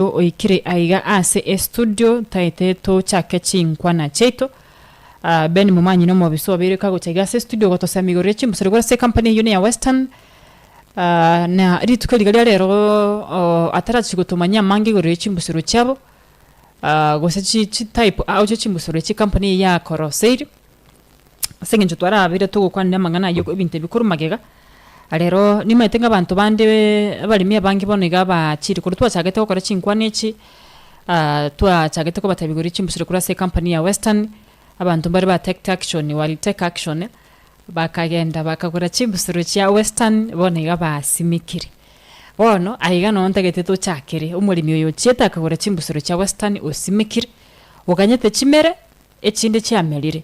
Oikire aiga ase estudio ntaete tochake chinkwana chiaito. Ah, Ben Momanyi nomobisa obeire kagocha iga ase estudio gotosemia igoro ye chimbusuro igoro ase ecompany eyio neya Western. Ah, na rituko riga ria rero oh, atarachi gotomanyia amange igoro ye chimbusuro chiabo ah, gose chi chitype ao chie chimbusuro echi ecompany eyio yakoroseirie. Ase eng'encho twarabeire togokwanera amang'ana ayio ebinto ebi korwa magega, rero nimaete ng'a abanto bande abaremi abange bono iga bachire korwa twachagete gokora chinkwana echi, twachagete kobatebia igoro ye chimbusuro korwa ase ecompany ya Western, abanto mbare ba taked action wali take action, bakagenda bakagora chimbusuro chia Western bono iga basimekire. Bono aiga noo ntagete tochakere, omoremi oyo ochiete akagora chimbusuro chia Western osimekire, oganyete chimere. Echinde chiamerire.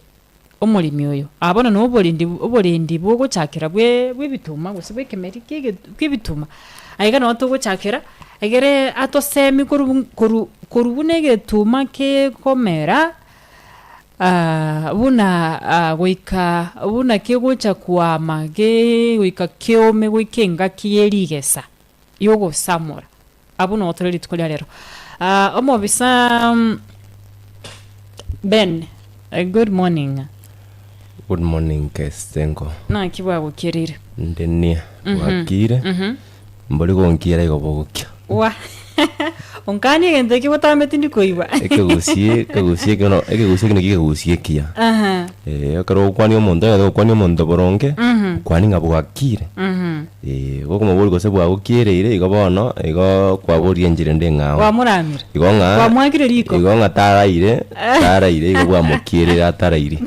Omoremi oyo, aa bono noborendi oborendi bwogochakera bwe bw'ebituma gose bw'ekemeri ki'ege ki'ebituma. Aiga noo togochakera, egere atosemi korwa bun korwa korwa buna egetuma kekomera buna goika buna kegocha kwama geeee goika keome goika engaki ye rigesa yogosamora. Abwo noo tore rituko ria rero. Omobisa Ben, good morning. Good morning Kesengo. Naki bwagokereire? Inde niya, bwakire, mbori gonkiera igo bogokia. Wa onkanie egento ekio botambe tindi koigwa. Ekegusii ekegusii ekio no ekegusii ekio nakio ekegusii ekiya. Aha. Eh, ekero ogokwania omonto onye gokwania omonto boronge, okwanie ng'a bwakire. Eh, gokomoboria gose bwagokiereire igo bono, igo kwaboria enchera ende eng'ao. Kwamoramire. Igo ng'a Kwamwakire riko. igo ng'a taraire, taraire igo bwamokiereire atarairi.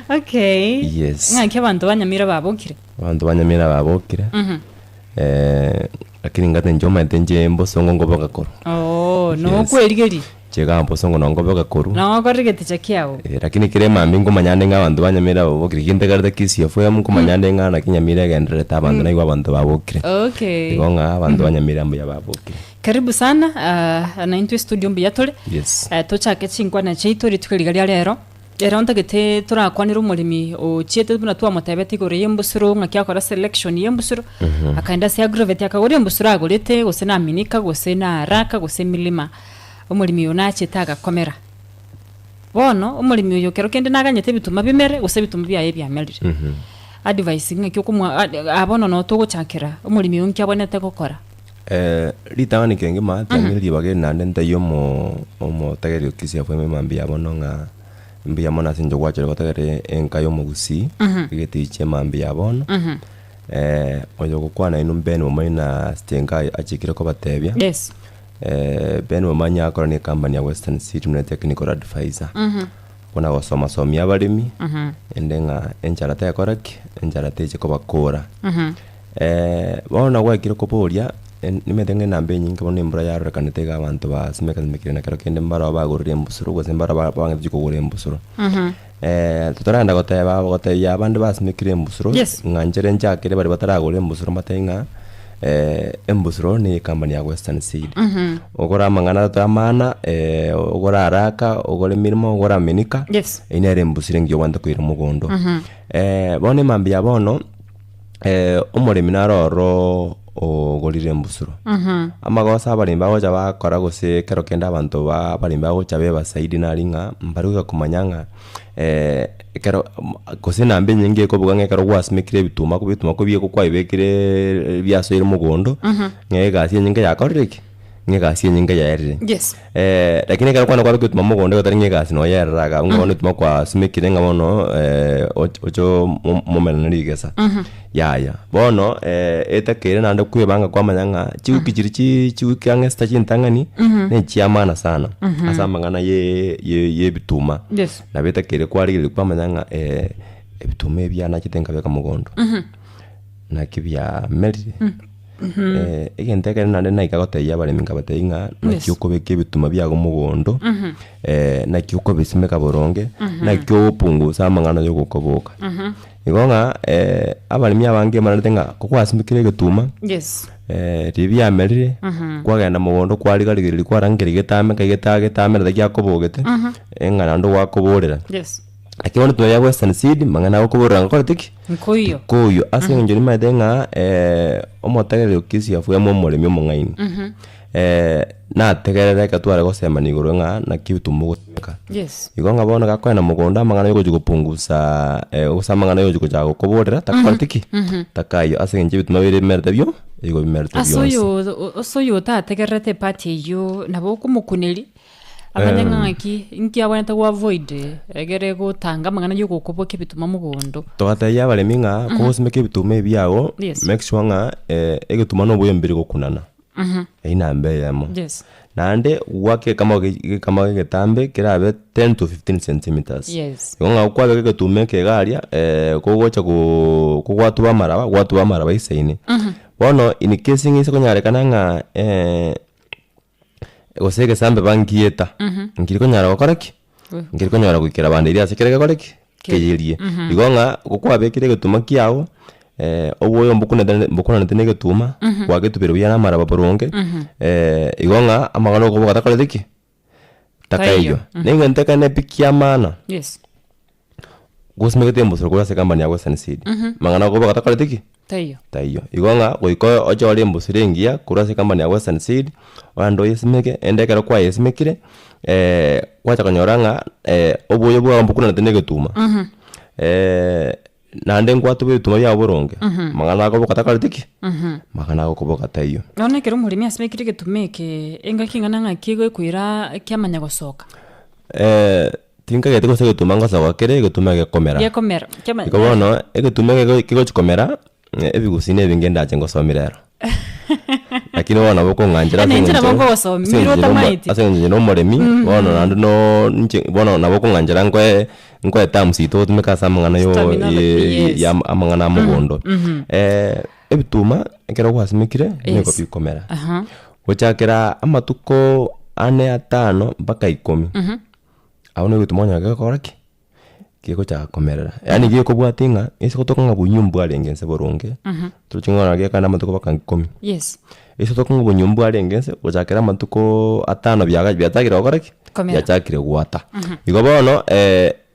Okay. Yes. Ng'aki abanto ba Nyamira babokire? Abanto ba Nyamira babokire, lakini ngate inche omanyete inche mbosongo nkoboka korwa. Oo, Yes. nokwerigeria. Inche iga mbosongo noo nkoboka korwa. Noo okorire egeticha kiago. Eh, lakini kera emambia nkomanya ande ng'a abanto ba Nyamira babokire, ki ntegerete Kisii FM nkomanya ande ng'a naki Nyamira egendererete abanto naigwe abanto babokire. Okay. Igo ng'a abanto ba Nyamira mbuya babokire. Karibu sana, ah, naintwe estudio mbuya tore. Yes. Eh, tochake chinkwana chiaito rituko riga ria rero. Ero ntagete torakwanere omoremi ochiete buna twamotebete igoro y'embusuro ng'aki akora selection y'embusuro, akaenda ase agrovet akagora embusuro agorete gose na Minika gose na Araka gose Milima, omoremi oyo nachete agakomera. Bono omoremi oyo kero kende naganyete ebituma bimere gose ebituma biaye biamerire. Advice ng'aki okomoa aa bono noo togochakera omoremi oyo nki abwenerete gokora? Ritang'ani kengima tiang'ire ribaga eri naende ntaiyo omo omotegereri o Kisii FM mambia bono ng'a mbuya mono ase eng'encho gwachire gotegerera enka ya omogusii, egeticha emambia ya bono. Oyo ogokwana inwe Ben Momanyi na Sitenga achikire kobatebia, Yes. Ben Momanyi akora na ecompany ya Western Seed buna technical advisor. Buna gosoma somia abaremi, ende ng'a enchara tekora ki? Enchara teche kobakora. Bono nagwekire koboria, nimanyete ng'a enamba enyinge bono embura yarorekanete iga abanto basimeka simekire na kero kende mbaroo bagorire embusuro gose mbaroo babangete kogora embusuro. Totaragenda goteba gotebia abande basimekire embusuro, Yes. ng'a nchere nchakere baria bataragora embusuro mbatebie ng'a embusuro na ecompany ya Western Seed. Ogore amang'ana atato amana, ogore araka, ogore mirimo, ogore aminika, Yes. eyio nere embusuro engiya obwenerete koira mogondo. Bono emambia ya bono. Omoremi naro ororo ogorire embusuro. Amagoso abaremi bagocha bakora gose ekero kende abanto ba abaremi bagocha bebasaidi nari ng'a mbari goika komanya ng'a ekero gose enamba enyinge ekobuga ng'a ekero gwasimekire ebituma ebituma kobiekwa kwabibekireee biasoire mogondo, ng'a egasi enyinge yakorire ki? Ng'a egasi enyinge yaerire. Yes. Lakini ekero kwane kwabeka ebituma mogondo igo tari ng'a egasi noyo yaerire iga abwo ng'a bono ebituma kwasimekire ng'a bono och- oche omo momenene rigesa, yaya. Bono etakeire naende kwebanga kwamanya ng'a chiwiki chiria chi chiwiki ang'e sita chintang'ani, na echia maana sana, ase amang'ana ye ye ya ebituma. Yes. Nabo etakeire kwarigereria kwamanya ng'a ebituma ebi bianachete nkabeka mogondo, naki biamerire. Egento ekere naende naika gotebia abaremi nkabatebia ng'a naki Yes. okobeka ebituma biago mogondo, naki okobisimeka boronge, naki ogopungusa amang'ana ya ogokoboka. Igo ng'a abaremi abange mbararete ng'a kogwasimekire egetuma, Yes. riria biamerire, kwagenda mogondo kwariga-rigereria kwarangeria getame nkai geta getamerete giakobogete, ng'a naende gwakoborera. Yes. Lakini bono twaria Western Seed, mang'ana agokoborera ngokorete ki? Nkoiyo. Tikoiyo. Ase eng'encho nimanyete ng'a omotegereri o Kisii FM omoremi omong'aini. Nategerere ekero tware gosemania igoro ng'a naki ebituma ogosimeka. Yes. Igo ng'a bono gakoenda mogondo amang'ana yogochia gopungusa gose amang'ana yogochia gochaka gokoborera takoreti ki? Takaiyo ase eng'encho ebituma bire bimerete bio igo bimerete Ase bionsi. oyo ase oyo otategererete epart eyio nabo okomokuneria amanye ng'a ng'aki nki abwenerete go avoid egere gotanga amang'ana ya ogokobokia ebituma mogondo. Togatebia abaremi ng'a kogosimeka ebituma ebi biago, Yes. make sure ng'a egetuma na oboyo mbiri gokunana. Eyio namba eyemo. Yes. Naende gwaka ekamo gekamo egetambe kerabe 10 to 15 centimetres. Yes. Igo ng'a kwabeka egetuma eke iga aria kogocha koo kogwatuba amaraba gwatuba amaraba isaine. Bono in case ng'a ase konyarekana ng'a gose egesambe bangieta, nkeri konyara gokora ki? Nkeri konyara goikera bande eria ase kere gekore ki? Keyerie. Igo ng'a gokwabekire egetuma kiago, obwoyo mbokunete mbokunanete na egetuma, gwagetubire buya na amaraba boronge, igo ng'a amang'ana okoboka takoreti ki? Takaiyo. Na egento ekene pi kia maana, Yes. gosimegete embusuro korwa ase ecompany ya Western Seed, mang'ana okoboka takoreti ki? Taiyo. Taiyo. Igo ng'a goika ochore embusuro engiya korwa ase ecompany ya Western Seed, ogende oyesimeke, ende ekero kwayesimekire, gwacha konyora ng'a oboyo bwao mbokunanete na egetuma, naende nkwatube ebituma biago boronge, amang'ana akoboka takoreti ki? Amang'ana agokoboka taiyo. Bono ekero omoremi asimekire egetuma eke, engaki eng'ana ng'aki egokoira kiamanya gosoka? Tinkagete gose egetuma ngosoka kere, egetuma gekomera. Gekomera, kiama- Igo bono, egetuma eke kegochi komera, ebigusi na ebinge ndache ngosomie rero. Lakini bono nabo okong'anchera ase Ene inche nabo eng'encho- nkogosomia, ase eng'encho mira otamaeti. ase eng'encho inche na omoremi, bono naende no inche bono nabo okong'anchera nkoe nkoe terms ito otumeke ase amang'ana yo Terminology, ye- yes. ya amang'ana a mogondo. Ebituma, ekero gwasimekire, nigo Yes. bikomera. Aha. Gochakera amatuko ane atano mpaka ikomi. Abwo nigo egetuma onye gegokora ki? Kegochaka komerera. Yaani gekobwatia ng'a ase gotoka ng'a bonywe mbwarenge nse boronge, toroche ng'a gekande amatuko mpaka ikomi. Yes. Ase gotoka ng'a obonywe mbwarenge nse, gochakera amatukooo atano biaga biachakire gokora ki? Komera. Biachakire gwata. Igo bono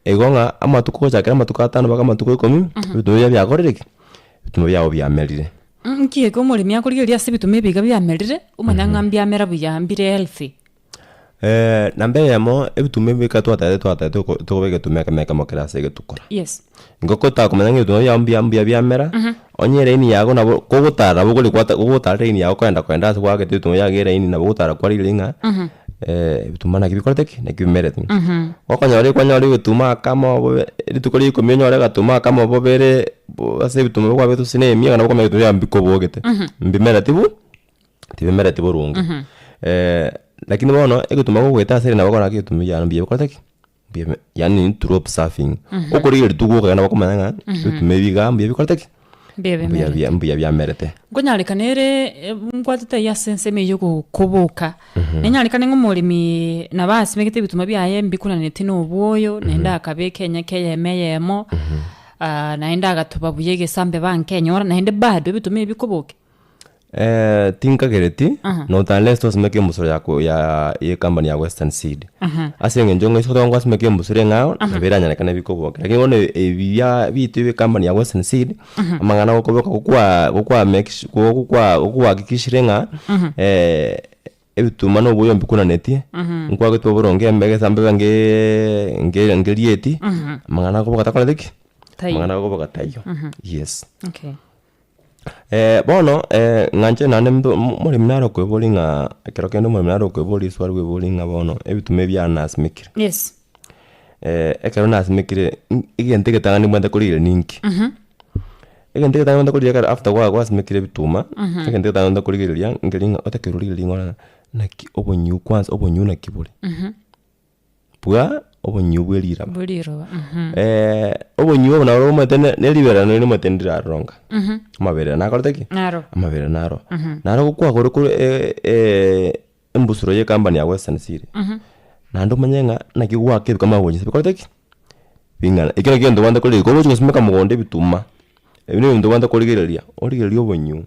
igo ng'a amatuko gochakera amatuko atano mpaka amatuko ikomi, ebituma biria biakorire ki? Ebituma biago biamerire. Nki eke omoremi akorigereria ase ebituma ebi iga biamerire, omanya ng'a mbiamera buya, mbire healthy. Namba eyemo, ebituma ebi ekero twatagete twatagete toko tokoba egetuma ekemo ekemo kere ase egetukora. Yes. Igo kotakomanya ng'a ebituma biago mbuya mbuya biamera, onye eraini yago nabo kogotara nabo okori kwata kogotara eraini yago kogenda kogenda ase gwagete ebituma biago eraini nabo ogotara kwarire ng'a ebituma naki bikorete ki? Naki bimerete. Okonyora ekwanyora egetuma akamo bobe rituko ria ikomi onyore egatuma akamo bobere bo ase ebituma kwabete gose na emia nabo okomanya ebituma biago mbikobogete, mbimereti bu. Tibimereti boronge. Lakini bono egetuma gogoeta ase ere nabo okogora egetuma ekiagera mbuya bikorete ki? Mbuya bi yaani through observing. Okorigereria rituko okogenda nabo okomanya ng'a ebituma ebi igaa mbuya bikorete ki? Mbuya Mbuya bimerete. bia mbuya biamerete. Nkonyarekana ere nkwatete eywo ase ensemo eywo yogokoboka, nenyarekane ng'a omoremi nabo asimegete ebituma biaye mbikunaneti na obwoyo, naende akabeka enyeke eyemo eyemo, naende agatuba buya egesambe bankenyora, naende bado ebituma ebi bikoboke. Tinkagereti, not unless tosimeke embusuro yako ya ye company ya Western Seed. Ase eng'encho ng'a isiko twasimeka embusuro eng'ao, nabo eranyarekane bikoboka. Lakini bono ebi bia bitu bia ecompany ya Western Seed, amang'ana gokoboka gokwa gokwa make su gokwa gokwahakikishire ng'a ebituma na oboyo mbikunanetie, nkwagetwe boronge embe egesambe nge nge ngerieti, amang'ana akoboka takoreti ki? Taiyo. Amang'ana akoboka taiyo, yes. Okay. Bono ng'anche naende mbe omoremi nare okoeboria ng'a ekero kende omoremi nare okoeboria riswali bweborie ng'a bono ebituma ebi biane nasimekire, Yes. ekero nasimekire egento egetang'ani mbwate korigereria ninki? Egento egetang'ani mbwate korigereria ekero after gwa gwasimekire ebituma, egento egetang'ani mbwate korigereria nkeri ng'a otakeire origererie ng'a ore naki obonyio kwanza obonyio naki bore. Bwa obonyio bwe riraba. Bwe riroba, mhm. Obonyio obo nabo omanyete ne ne riberera nori omanyete ndiraronga. Amaberera nakorete ki? Naro. Amaberera naro. Naro gokwagora okore embusuro ya ecompany ya Western Seed, naende omanye ng'a naki gwaka ebikama gochia bikorete ki? Bing'ana. Ekio nakio egento obwate korigereria. Kogochia gosimeka mogondo ebituma, ebi na ebinto obwate korigereria, origererie obonyio.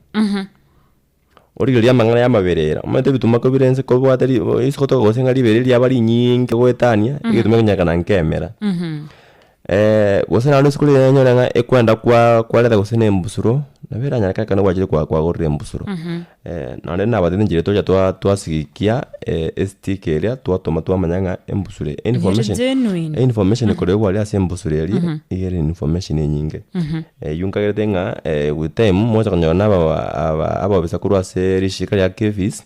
Origererie amang'ana y'amaberera, omanyete ebituma kobire inse kobwate ri ase gotoka gose ng'a riberera riaba rinyinge goetania, egetuma ekenyakana nkemera. Gose naende isiko riria onyore ng'a ekwenda kwa kwareta gose na embusuro, nabo eranyare kare ekero gwachire kwa kwagorire embusuro. Naende nabatebia enchera tocha twa twasigikia estick eria twatoma twamanya ng'a embusuro eye information Genuine. information ekoregwa aria ase embusuro eria iga ere information enyinge. Eywo nkagerete ng'a with time mogocha konyora na aba aba ababisa korwa ase rishirika ria KEPHIS,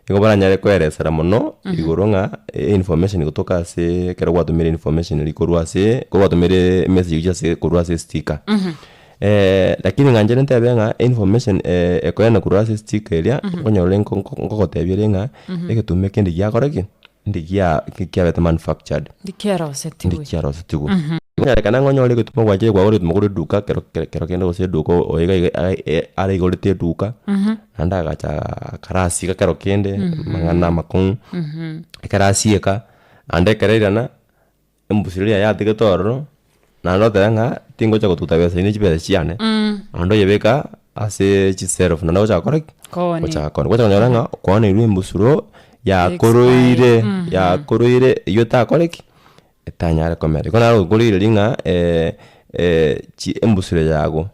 nigo baranyare koeresera mono igoro ng'a information gotoka ase ekero gwatomire information eria korwa ase ekero gwatomire emessage gochia ase korwa ase esticker. Lakini ng'a inche nintebe ng'a information ekoyana korwa ase esticker eria, nkonyora ore nko nkogotebia ere ng'a egetuma eke ndigiakora ki? Ndigia kiabete manufactured. Ndikiarosetigwe. Ndikiarosetigwe. Konyarekana ng'a onyore egetuma gwachire kwagora egetuma korwa eduka kero kero kende gose eduka oyo iga iga araigorete eduka, naende agacha akarasiga kero kende, amang'ana amakong'u, ekero asieka, naende ekero airana, embusuro eria yatigete ororo, naende oteba ng'a tingocha gotuguta besa inde chibesa chiane, naende oyebeka ase chiself naende ogocha gokora ki? Koonia. Gocha koonia. Gocha konyora ng'a okooneirwe embusuro yakoroire yakoroire eywo etakore ki? Etanyare komera. Igo naro okorireri ng'a chi embusuro yago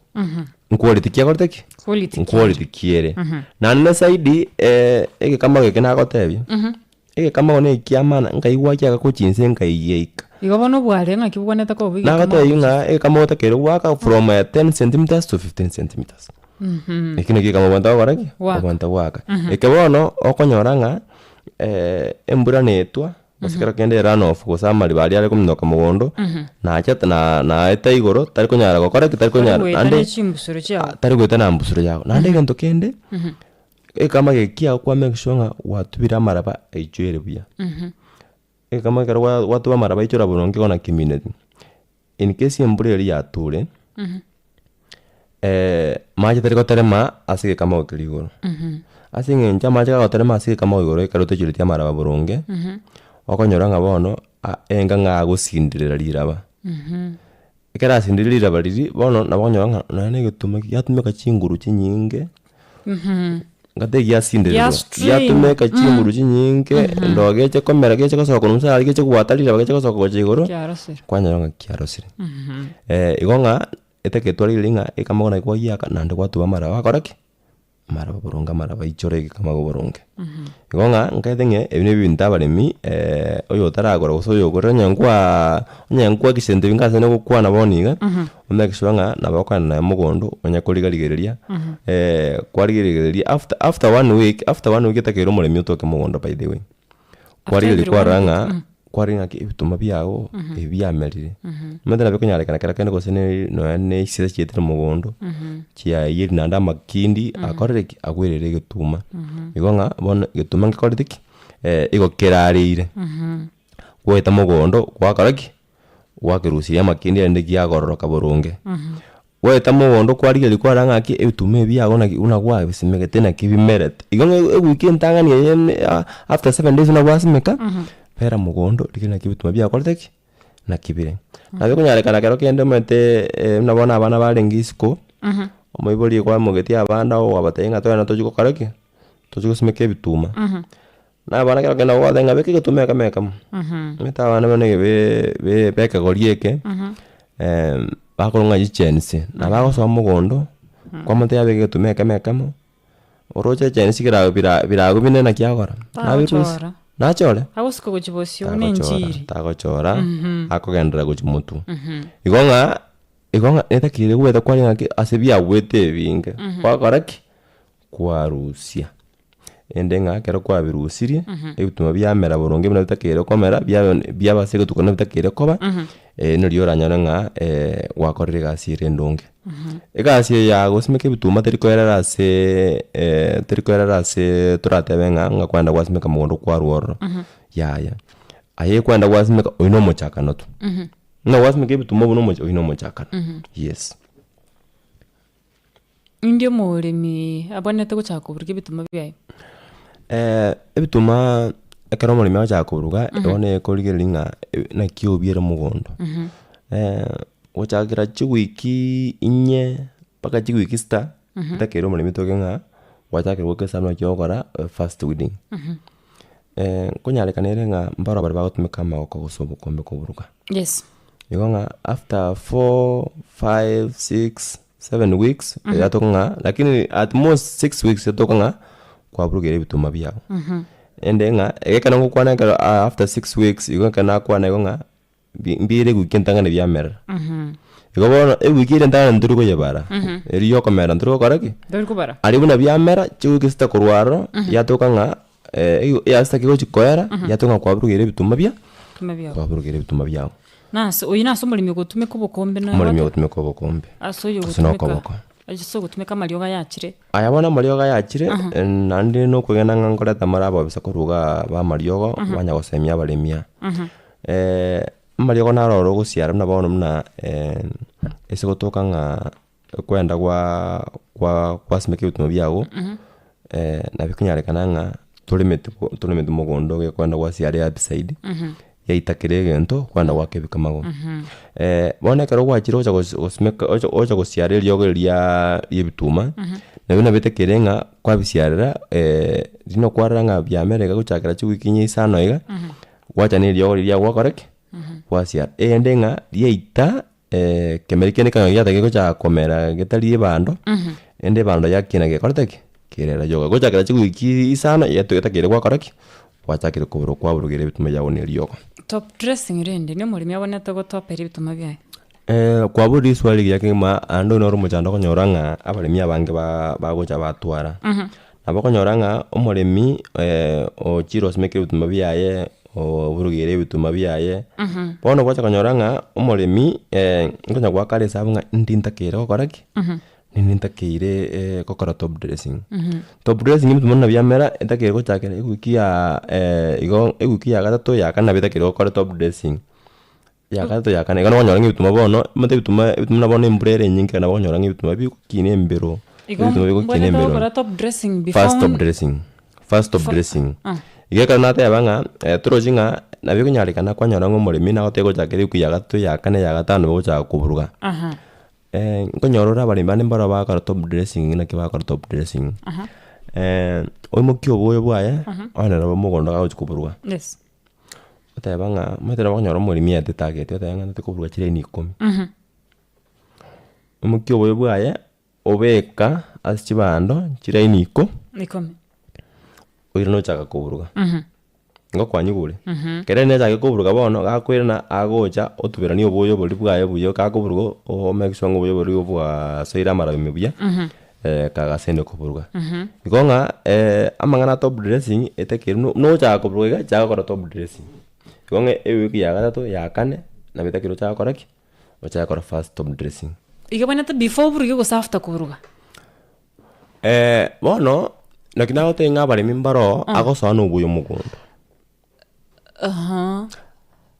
nquality ki ekorete ki? Quality ki Nquality ki ere. Naende zaidi egekamago eke nagotebia, egekamago na ekiamana nkaigwa kiaga gochia inse nkaigeika. Igo bono obware ng'aki bobwenerete koba bwa egekamago Nagotebia ng'a egekamago otakeire goaka from 10 centimeters to 15 centimeters. Eki nakio egekamago obwenerete gokora ki? Goaka. Obwenerete goaka. Eke bono okonyora ng'a embura netwa. Gose kero kende erun off gose amariba aria are kominyoka mogondo, nacha na naeta igoro tari konyara gokora ki tari Tari konyara goeta naende ne chimbusuro chiago. tari goeta na mbusuro yago. Naende egento kende, ekama eke kiago kwa make sure ng'a gwatubire amaraba aichoire buya. Ekama ekero gwa gwatuba amaraba aichora boronge igo nakimineti, in case embura eria yature, mache tari goterema ase egekamago keria igoro. Ase eng'encho amache gagoterema ase egekamago igoro ekero otoichoretie amaraba boronge, okonyora ng'a bono a- enga ng'a agosindirera riraba. Ekero asindirire riraba riria, bono nabo okonyora ng'a nonya na egetuma eki giatumeka chinguru chinyinge, ngate giasindererwa, Gia strain. giatumeka chinguru chinyinge, ndo geche komera geche gosoka korwa inse aria geche kobwata riraba geche gosoka gocha igoro, Kiarosire. kwanyora ng'a kiarosire. Igo ng'a, etaketu riria ng'a ekamago naki kwagiaka naende gwatuba amaraba akore ki? Amaraba boronge amaraba aichore egekamago boronge. Igo ng'a nkaete ng'a ebi na ebinto abaremi oyo otaragora gose oyo ogorire onye nkwaa onye nkwakisente ebi nkase nogokwana bono iga, o make sure ng'a nabo okogenda naye mogondo onye korigarigereria kwarigereria after after one week after one week etakeire omoremi otoke mogondo by the way. Kwarigereria every one kwarora week, ng'a kwarora ng'aki ebituma biago ebi biamerire. Omanyete nabo ekonyarekana kero kende gose ne nonya ne chisese chiaetire mogondo, chiaiyire naende amakindi akorire ki? Agwerire egetuma. Igo ng'a bono egetuma ngekorete ki? Igo kerareire. Gwaeta mogondo gwakora ki? Gwakerusirie amakindi aria rende kiagororoka boronge. Gwaeta mogondo kwarigereria kwarora ng'aki ebituma ebi biago naki buna gwabisimegete naki bimerete. Igo ng'a ewiki entang'ani eye ime after seven days buna gwasimeka, bera mogondo rigereria naki ebituma biakorete ki? Naki bire. Nabo ekonyarekana kero kende omanyete buna bono abana barenge isiko, omoibori kwaimogetie abana okobatebia ng'a togende tochie gokora ki? Tochie gosimeka ebituma. Na abana kero kende nabo ogoteba ng'a beka egetuma ekemo ekemo, omanyete abana buna ebe be bekegori eke, bakorwa ng'a chichensi, nabo agosoa mogondo, kwamotebia abeke egetuma ekemo ekemo, oroche echensi kera bira birago bine naki agora, nabirusia, Tagochora. nachore? Agosuka gochia bosio buna Tagochora, enchiri. tagochora, akogenderera gochia motwe. Igo ng'a, igo ng'a etakeire goeta kwarenge ng'aki ase biagwete ebinge, gwakora ki? Kwarusia. Ende ng'a ekero kwabirusirie, ebituma biamera boronge buna bitakeire komera, biaba biaba ase egetuko buna bitakeire koba, nario oranyore ng'a gwakorire egasi ere endonge. Egasi eye ya gosimeka ebituma teri koerera aseee teri koerera aseee toratebe ng'a ng'a kwagenda gwasimeka mogondo kwarwa ororo, yaya. Aye kwagenda gwasimeka oywo na omochakano tu. Buna gwasimeka ebituma obwo na omocha oywo na omochakano, yes. Indi omoremi abwenerete gochaka koburuga ebituma biaye? Ebituma ekero omoremi agochaka koburuga, bono ekorigereria ng'a naki obiere mogondo. Gochakera chiwiki inye mpaka chiwiki sita, otakeire omoremi otoke ng'a gwachakire gokesa naki ogokora first weeding. Nkonyarekana ere ng'a mbaro baria bagotumeka amagoko gose obokombe koburuga. Yes. Igo ng'a after four, five, six, seven weeks yatoka ng'a lakini at most six weeks yatoka ng'a. Kwaburugire ebituma biago. Ende ng'a, egekero ngokwana ekero after 6 weeks igo ekero nakwana igo ng'a, bi- mbire ewiki entang'ani biamerera. Igo bono, ewiki eria entang'ani ntori koyebara, eria ya okomera ntori gokora ki? Ntori kobara. Aria buna biamera, chiwiki sita korwa aroro, yatoka ng'a eyasita kegochi koera, yatoka ng'a kwaburugeire ebituma bia, Bituma biago. kwaburugeire ebituma biago. Nase oyio nase omoremi ogotumeka obokombe na Omoremi ogotumeka obokombe, Ase oyo ase na ogotumeka okoboko. ase ogotumeka amariogo ayachire. Aya bono amariogo ayachire, naende nokwegena ng'a nkoreta amare ababisa korwa igaa ba amariogo, banya gosemia abaremi aa. Amariogo naro oro ogosiara buna bono buna ase gotoka ng'a kwenda gwa kwa kwasimeka ebituma biago, nabo ekonyarekana ng'a toremeti bo toremeti mogondo gekwenda gwasiara herbicide, yaita kera egento kwenda goaka ebikamago. Bono ekero gwachire gocha gosi gosimeka ocha ocha gosiara eriogo riaaa ria ebituma, nabio nabetekire ng'a kwabisiarera riria kwarora ng'a biamera iga gochakera chiwiki inye isano iga, gwacha na eriogo riria gwakora ki? Gwasiara. Erinde ng'a riaita kemeri kende ekero giatagete gochaka komera getari ebando, rende ebando yakina gekorete ki? Kerera yoka. Gochakera chiwiki isano yatoetakeire gwakora ki? Gwachakire koburwa kwaburugera ebituma biago na eriogo. Top dressing rende, na omoremi abwenerete gotopera ebituma biaye. Kwabora riswali rigiya kegima naende oyo noro omochando okonyora ng'a abaremi abange ba bagocha batwara. Nabo okonyora ng'a omoremi ochire osimekire ebituma biaye, oburugeire ebituma biaye, bono gwacha konyora ng'a omoremi nkonya goakara esabu ng'a indi ntakeire gokora ki? Nindi ntakeire gokora top dressing. Top dressing ebituma buna biamera, etakeire gochakera ewiki ya igo ewiki ya gatato ya kane nabo etakeire gokora top dressing. Ya gatato ya kane, igo nabo okonyora ng'a ebituma bono, omanyete ebituma ebituma buna bono embura ere enyinge nabo okonyora ng'a ebituma bigokina embero, Igo ebituma bigokina mbwenerete embero. gokora top dressing before First top dressing, first top Fa- dressing. ah. Igo ekero nateba ng'a torochi ng'a nabo ekonyarekana kwanyora ng'a omoremi nagotebia gochakera ewiki ya gatato ya kane ya gatano ogochaka koburuga. Aha. Nkonyora ore abaremi bande mbaro bagokora top dressing naki bagokora top dressing. Oimokie oboyo bwaye, onye nabo mogondo agochi koburuga. Yes. Oteba ng'a omanyete nabo okonyora omoremi aete target oteba ng'a ntote koburuga chiraini ikomi. Oimokie oboyo bwaye, obeka ase chibando chiraini iko. Ikomi. Oirane ochaka koburuga. Nigo kwanyigure. Ekero rende achake koburuga bono, gakoirana agocha otuberania oboyo boria bwaye buya gakoburuga o make sure ng'a oboyo boria bwasoire amaraba ime buya, kagasende koburuga. Igo ng'a amang'ana a top dressing etakeire buna buna ogochaka koburuga iga, chaka gokora top dressing. Igo ng'a ewiki ya gatato, ya kane, nabo etakeire ochake gokora ki? Ochake gokora first top dressing. Iga obwenerete before oburuge gose after koburuga? Bono, naki nagotebia ng'a abaremi mbaroo agosoa na oboyo mogondo.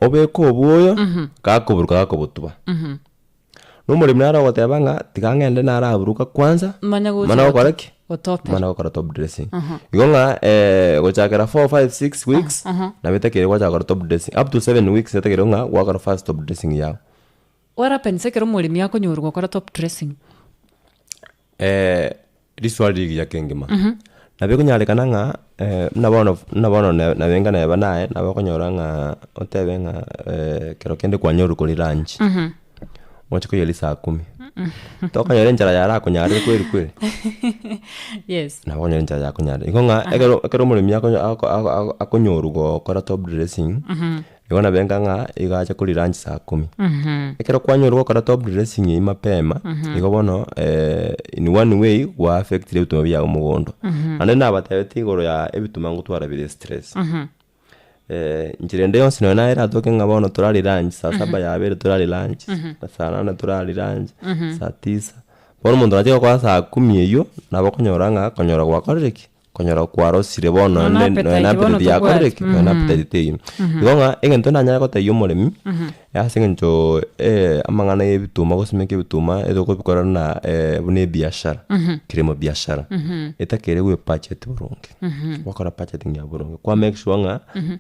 Obeke oboyo, gakoburuka gakobotuba. Na omoremi nare ogoteba ng'a tiga ng'ende naraburuka kwanza, Manya gocha manya gokora ki? gotopera. Manya gokora top dressing. Igo ng'a gochakera four, five, six weeks, nabo etakeire gwachaka gokora top dressing, up to seven weeks etakeire ng'a gwakora first top dressing yago. What happens ekero omoremi akonyorwa gokora top dressing? Riswali rigiya kengima. Nabo ekonyarekana ng'a buna bono buna bono na nabenga neba naye, nabo okonyora ng'a otebe ng'a ekero kende kwanyorire koria lunch, oche koyeria saa kumi, tokonyora enchara yarakonyarire kweri kweri? Yes. Nabo okonyora enchara yakonyarire. Igo ng'a ekero ekero omoremi akonyo ako ako ako akonyorwa gokora top dressing. Igo nabenga ng'a igo ache koria lunch saa kumi. Ekero kwanyorwa gokora top dressing eywo mapema, igo bono in one way gwa affectire ebituma biago mogondo. Naende nabatebetie igoro ya ebituma ngotwara bire stress. Nchera ende yonsi nonye naye eratoke ng'a bono torarie lunch saa saba yabeire torarie lunch, saa nane torarie lunch, saa tisa, bono omonto nachia gokora saa kumi eywo, nabo okonyora ng'a konyora gwakorire ki? Konyora kwarosire bono Nonya naende nonya na appetite bono appetite yakorire tobwati. ki? Nonya na appetite teiyo. Igo ng'a egento nanyare gotebia omoremi, ase eng'encho amang'ana ya ebituma gosimeka ebituma etokobikora buna buna ebiashara, kilimo biashara, etakeire gwe budget boronge, gwakora budgeting ya boronge, kwa make sure ng'a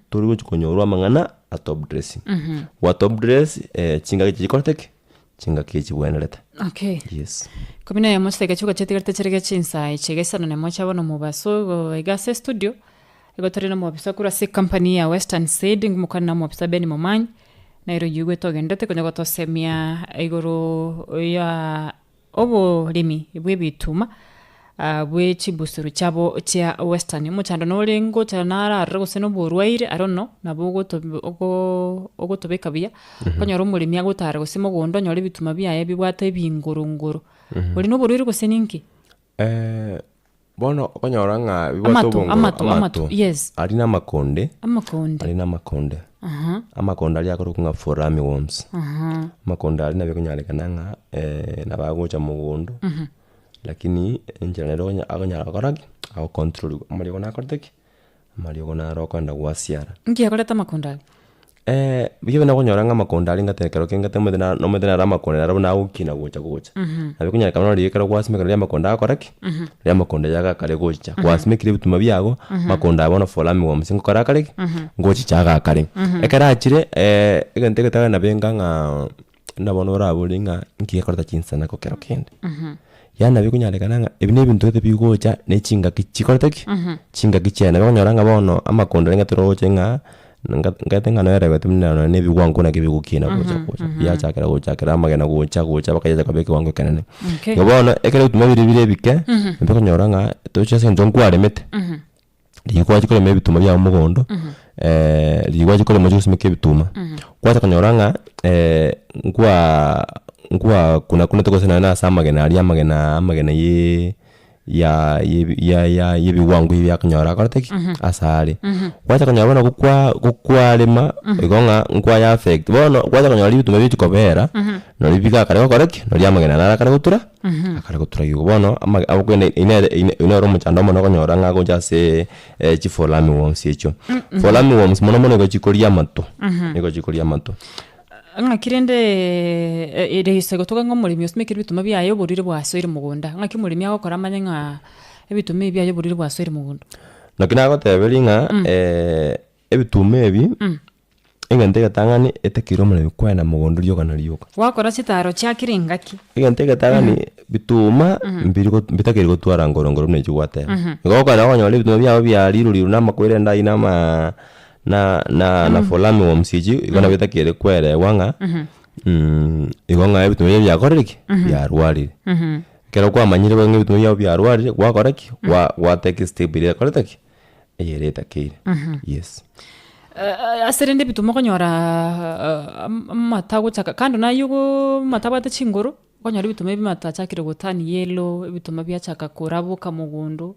tori gochi konyorwa amang'ana a top dressing. Gwa top dress chingaki chikorete ki? Chingaki echibwenerete. Okay. Yes. Ikomi na eyemo chidakika chioka chiatigarete chirege chinsa echi iga isano na emo chia bono omobaso igo iga ase estudio, igo tore na omobisa korwa ase ecompany ya Western Seed, ngomokwana na omobisa Ben Momanyi, nere oyio oigwete ogenderete konya gotosemia igoro ya oboremi bwa ebituma. bwe chibusuro chiabo chia Western. Omochando nore ngocha naro aroro gose na oborwaire I don't know, nabo ogoto ogo ogotobeka buya, okonyora omoremi agotara gose mogondo onyore ebituma biaye bibwate ebingorongoro. Oria na oborwaire gose ninki? Bono okonyora ng'a bibwate Amato, obongoro amato, amato, yes. Aria na amakonde, Amakonde. aria na amakonde. Aha. Amakonde aria akorokwa ng'a fall army worms. Aha. Amakonde aria nabo ekonyarekana ng'a nabo agocha mogondo, lakini enchera nere okonya akonyara gokora ki, agocontroliwa. Amariogo nakorete ki, amariogo naro okogenda gwasiara. Nki akoreta amakonde aria? Buya buna okonyora ng'a amakonde aria ngate ekero kengete omanyete na nomanyete naro amakonde naro buna agokina gocha gocha. Nabo ekonyarekana buna riria ekero gwasimeka riria amakonde agokora ki? Riria amakonde aya agakare gochicha. Gwasimekire ebituma biago, amakonde aya bono fall army worms ngokora akare ki? Ngochicha agakare. Ekero achire egento egetagani nabo enga ng'a buna bono oraborie ng'a nki gekoreta chinsanako kero kende. Yaani nabo ekonyarekana ng'a ebi na ebinto gete bigocha ne chingaki chikorete ki? Chingaki chiaye. Nabo okonyora ng'a bono amakondo renge toroche ng'a nga ngete ng'a noerebete buna nonye na ebiwango naki bigokina gocha gocha. Biachakera gochakera amagena gocha gocha mpaka yacha koba ekewango ekenene. Okay. Igo bono ekero ebituma biria bire ebike, nabo okonyora ng'a toche ase eng'encho nkwaremete. Riria kwachia korema ebituma biago mogondo, riria gwachia korema ochie gosimeka ebituma, kwacha konyora ng'a nkwa nkwakunakunete gose nonye na ase amagena aria amagena amagena ye ya yebi ya ya ya ebiwango ebi akonyora akorete ki? Ase are. Kwacha konyora bono gokwa gokwarema igo ng'a nkwaya affect, bono kwacha konyora ebituma bigochi kobera, nari bigakare gokora ki? Nari amagena naro akare gotura. Akare gotura igo bono ama abokende inere ine noro omochando omonene okonyora ng'a agocha ase chi fall army worms echio. Fall army worms mono mono nigo chikoria amato, nigo chikoria amato. Ng'aki rende ere gose gotoka ng'a omoremi osimekire ebituma biaye oborwaire bwasoire mogonda, ng'aki omoremi agokora amanye ng'a ebituma ebi biaye oborwaire bwasoire mogondo? Naki nagoteberia ng'a ebituma ebi. Egento egetang'ani etakeire omoremi kwena mogondo rioka na rioka. Gwakora chitaro chia kera engaki. Egento egetang'ani bituma mbiri go mbitakeire gotwara ngorongoro buna echio gwateba. Igo okogenda okonyora ebituma biago biarirwe rirwe na amakweri ende aywo na amaa na na na fall army worms echio igo nabo etakeire kwerewa ng'a igo ng'a ebituma biria biakorire ki? Biarwarire. Ekero kwamanyire ng'a ebituma biago biarwarire gwakora ki? Gwa gwatake estep eria ekorete ki? Eyere etakeire, yes. Ase rende ebituma okonyora amato agochaka kando na aywo goo amato abwate chinguru, okonyora ebituma ebi amato achakire go turn yellow, ebituma biachaka koraboka mogondo.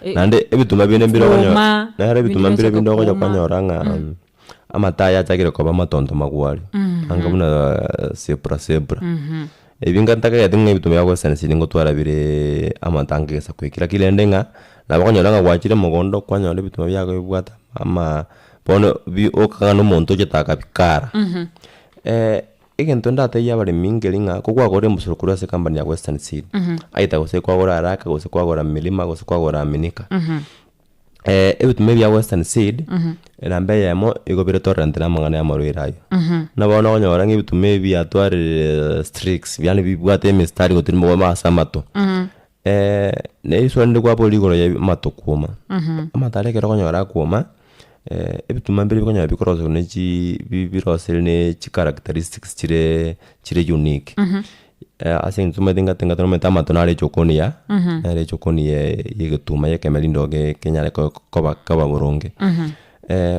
Naende ebituma binde mbire okonyora, Kuoma, nere ebituma ebinde mbire biachaka binde ogocha kuoma. kwanyora ng'a amato aya achakire koba amatonto magwari, anga buna zebra zebra. Ebi ntagete ng'a ebituma bia western sydney ngotwara bire amato anga egesaku eke, lakini rende ng'a nabo okonyora ng'a gwachire mogondo kwanyora ebituma biago bibwate ama bono bi okogana na omonto ochete akabikara. Egento ndatebie abaremi nkeri ng'a ko kwagorire embusuro korwa ase ecompany ya western sydney, either gose kwagora haraka gose kwagora milima gose kwagora aminika. Ebituma ebi bia western seed, enamba eyemo igo bire tolerant na amang'ana ya amarwaire aywo. Buna bono okonyora ng'a ebituma ebi biatwarire streaks yaani bibwate emistari gotirimboka ase amato. Na eriswali rinde kwaboria igoro ya amato kwoma, amato aria ekero okonyora akwoma, ebituma mbire bikonyora bikorosiwa ne chii bi birosire ne chicharacteristics chire chire unique. Ase eng'encho omanyete ng'a ting'ati nomanyete amato nare echokoni ya nare echokoni ya egetuma ya ekemerindo ge kenyare ko koba koba boronge.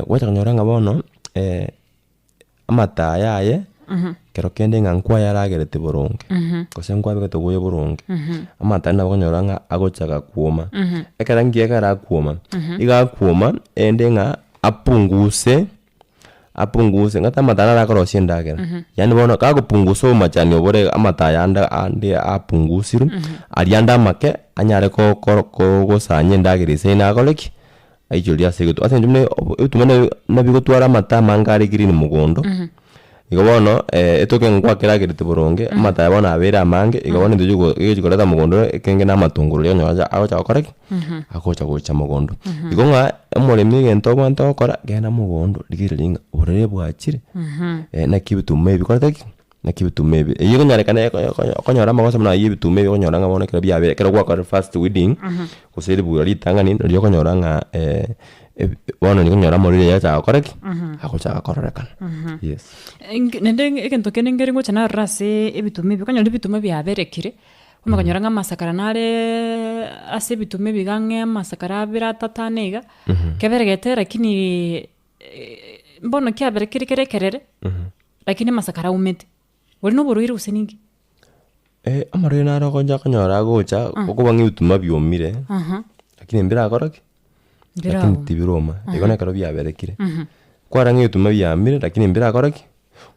Gwacha konyora ng'a bono amato aya aye, kero kende ng'a nkwayaragereti boronge, gose nkwabegete obwoyo boronge, amato aya nabo okonyora ng'a agochaka kwoma. Ekero nki ekero akwoma, iga akwoma erinde ng'a apunguse. Apunguse, ng'a amato aya naro akorosia endagera, yaani bono kagopungusa obomachani obore amato aya ande ande apungusirwe, aria ande amake anyare ko- ko- kogosanya endagera ase akore ki? Aichorie ase egetu ase eng'encho buna obo ebituma nabi nabigotwara amato amange are green mogondo, igo bono etoke ngwakeragereti boronge, amato aya bono abeire amange, igo bono intwe chigo egochi koreta mogondo ekenge na amatongoro riria okonyora agocha gokora ki? Agocha gocha mogondo. Igo ng'a omoremi egento obwenerete gokora, genda mogondo rigereria ng'a borere bwachire, naki ebituma ebi bikorete ki? Naki ebituma ebi, eywo ekonyarekana eko eko okonyora amagoso buna aywo ebituma ebi okonyora ng'a bono ekero biabeire ekero gwakorire first weeding, gose ribura ritang'ani, nario okonyora ng'a ebi bono nigo okonyora amarwaire yachaka gokora ki? Agochaka kororekana, yes. Naende egento kende nkere ngocha narora ase ebituma ebi, okonyora ebituma biaberekire. Bono okonyora ng'a amasakara nareee ase ebituma ebi iga ang'e amasakara abere atato ane iga, keberegete lakini mbono kiabere kere kere ekerere, lakini amasakara aumete. Boria na oborwaire gose ninki? Amarwaire naro ogocha konyora agocha, okoba ng'a ebituma biomire, lakini mbirakora ki? Lakini Mbiraoma. tibiroma, igo na ekero biaberekire. Kwarora ng'a ebituma biamire lakini mbirakora ki?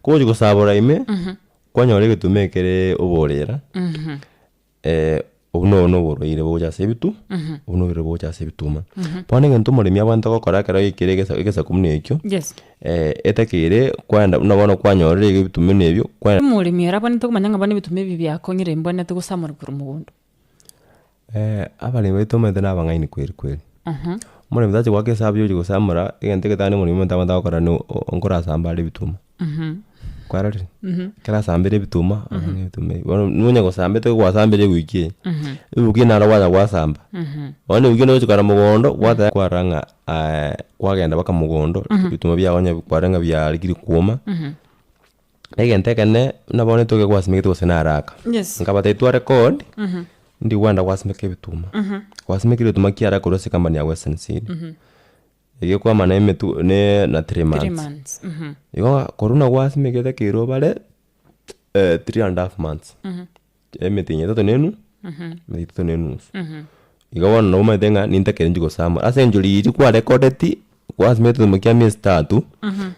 Kogochi gosabora ime, kwanyora egetuma ekere oborera, obwo nobo noborwaire bogocha ase ebitu, obwo noborwaire bogocha ase ebituma. Bono egento omoremi abwenerete gokora ekero aikire egesa egesaku buna ekio, Yes. etakeire kwaenda buna bono kwanyorire iga ebituma buna ebio, kwa. Omoremi ere abwenerete komanya ng'a bono ebituma ebi biakong'ire mbwenerete gosamora korwa mogondo. Abaremi baito omanyete na abang'aini kweri kweri. Omoremi tachi goaka esabu ya ochi gosamora, egento egetang'ani omoremi omanyete abwenerete gokora no nkorasamba are ebituma. Kwarorire? Ekero asambire ebituma, orore ebituma ebi, bono nonya gosambete gwasambire ewiki eye, ewiki eye naro gwacha gwasamba, bono ewiki eye nogochi kare mogondo, gwateba kwarora ng'a kwagenda mpaka mogondo, ebituma biago onye kwarora ng'a biarekire kuoma. Na egento ekenene, buna bono etoke gwasimegete gose na haraka, Yes. nkabatebia twarecord, ndi gwenda gwasimeka ebituma, gwasimekire ebituma kiaraka korwa ase ecompany ya Western Seed, eywo ekwamana emetu ne na three Three months. months. Mhm. Igo korwa buna gwasimekete ekero obare three and half months, emetienyi etato na enu, emetienyi etato na enusu. Igo bono nabo omanyete ng'a nintakere inche gosamora, ase eng'encho riria kwarekodeti, gwasimete egetuma kia miezi tatu,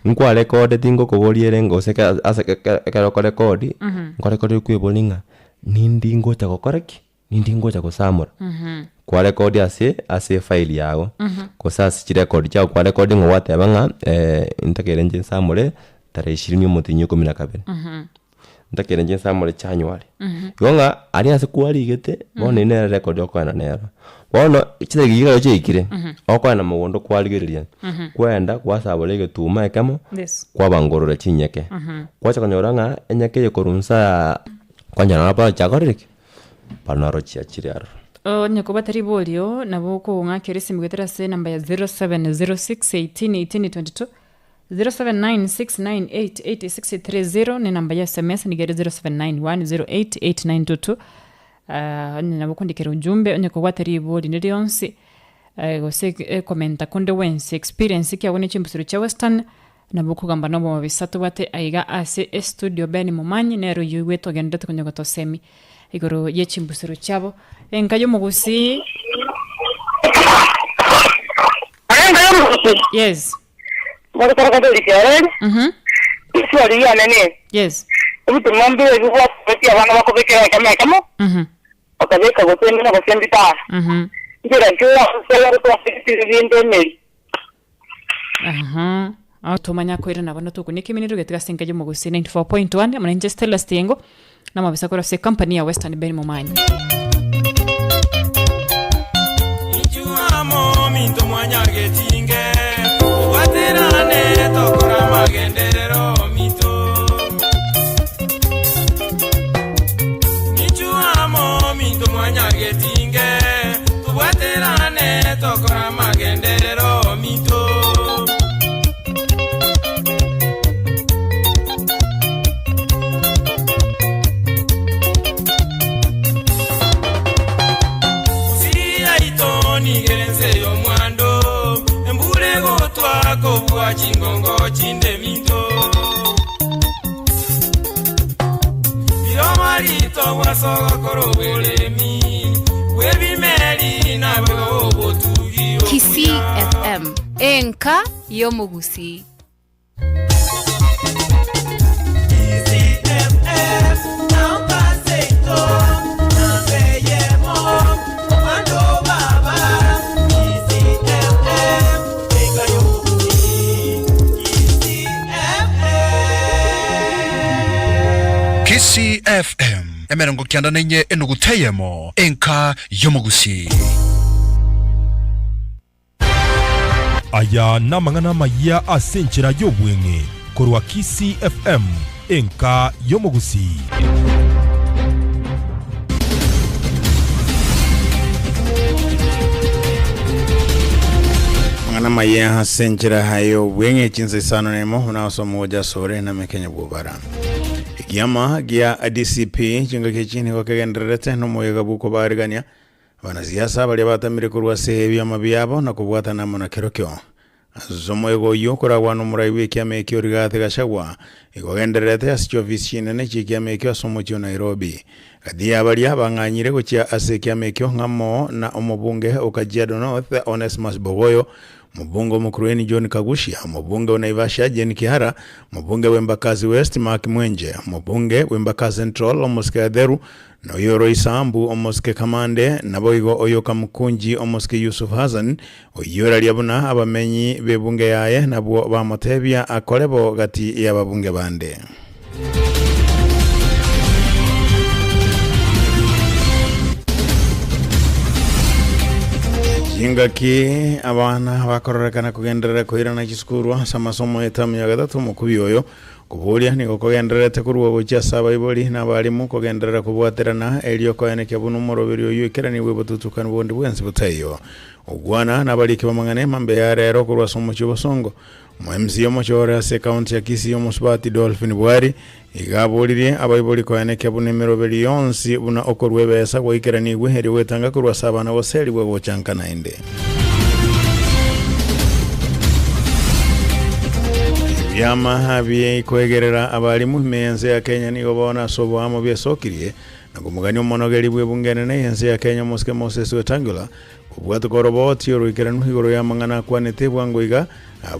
nkwarekodeti ngokoboria ere gose ekero ase ekero ekero okorekodi, nkorekodia okweboria ng'a nindi ngocha gokora ki? Nindi ngocha gosamora? Kwarekodi ase ase efile yago, gose ase chirekodi chiago kwarekodi ng'a gwateba ng'a ntakere inche nsamore tarehe ishirini omotienyi o ikomi na kabere. Ntakere inche nsamore January. Igo ng'a aria ase kwarigete, bono eywo nere record okoenda nero. Bono chitariki echi ekero chiaikire, okoenda mogondo kwarigereria, kwaenda kwasabora egetuma ekemo, Yes. kwabangorora chinyeke. Kwacha konyora ng'a enyeke eye korwa nsa kwanyora nabo chiakorire ki? Bono naro chiachire aroro. Onye kobwate riborio, nabo okong'akera esimi goetera ase enamba ya 0706 18 18 22, 0796988630 ne enamba ya sms nigo ere 0791088922 onye nabo okondikera ujumbe onye kobwate ribo rinde rionsi gose ekomenta konde gwensi experience kiago ne chimbusuro chia western nabo okogamba na obobisa tobwate aiga ase estudio Ben Momanyi nere oyio oigwete ogenderete konya gotosemi igoro ye chimbusuro chiabo enka y'omogusii. Enka y'omogusii. Yes. Mogokora Katoliki orere, Riswali riane neri, Yes. Ebitunwa mbire ebi bwasobetie abana bakobekera ekemo ekemo, bakabeka gose embina gose embitara? Nchera ki oransere twasegete ebinto emeri? Aha. Ah, tomanya koirana bono tokuna ekeminero getiga ase enka y'omogusii 94.1 amo nainche Stella Stiengo namabisa korwa ase ecompany ya Western Ben Momanyi. Inchuo amo ominto mwanyagetinge, tobwaterane tokore amagenderero ominto. Inchuo amo ominto mwanyagetinge, tobwaterane tokore amagenderero ominto. Gusii yaito nigo ere ense y'omwando, embura egotwa kobua chingongo chinde minto. Riroba rito gwaso gokora oboremi bw'ebimeri naboigo obotugi obuya. Kisii FM, enka y'omogusii. Kisii FM, emerongo kianda na inye enuguta eyemo, enka y'omogusii. Aya namang'ana amayia ase enchera y'obweng'e korwa Kisii FM, enka y'omogusii. Amang'ana amaya ase enchera y'obweng'e chinsa isano nemo buna ase omogocha asore na mekenya bw'obara. Ekiama gia DCP chingaki echi nigo kegendererete nomoyega bw'okobaarigania abanasiasa baria batamire korwa ase ebiama biabo na kobwatana amo na kerokio. Ase omoyega oyio okoragwa nomorai bw'ekiama ekio Rigathi Gachagua igo ogendererete ase chiofisi chinene chi'ekiama ekio ase omochie o Nairobi. Gati ya baria bang'anyire gochia ase ekiama ekio ng'amo na omobunge o Kajiado North Onesmus Bogoyo, Omobunge o Mukurweini John Kaguchia, omobunge o Naivasha Jane Kihara, omobunge bw'Embakasi West Mark Mwenje, omobunge bw'Embakasi Central Omosike Gatheru, na oyo o Roysambu Omosike Kamande, naboigo oyo o Kamukunji Omosike Yusuf Hassan, oyio oraria buna abamenyi b'ebunge yaye nabwo bamotebia akore bo gati y'ababunge bande. Chingaki abana bakororekana kogenderera koirana chisukuru ase amasomo y'etamu ya gatato omokubi oyo koboria nigo kogendererete korwa gochia ase abaibori na abarimu kogenderera kobwaterana erio koenekia buna omoroberi oyio oikeranigwe botutukanu bonde bwensi botaiyo. Ogwana nabariki b'amang'ana emambe ya rero korwa ase omochie obosongo Omo-MC omochore ase ekaunti ya Kisii omosubati Dolphin Bwari iga aboririe abaibori koenekia buna emeroberi yonsi buna okorua ebesa gwaikeranigwe erio gwetanga korwa ase abana goserigwa gocha nka naende. Ebiama bikoegerera abarimu ime y'ense ya Kenya nigo bono ase oboamo biesokirie na komogania omonogeri bw'ebunge enene y'ense ya Kenya omosike Moses Wetangula Kobwatoka oroboti oroikeranu igoro y'amang'ana akwanete bwango iga,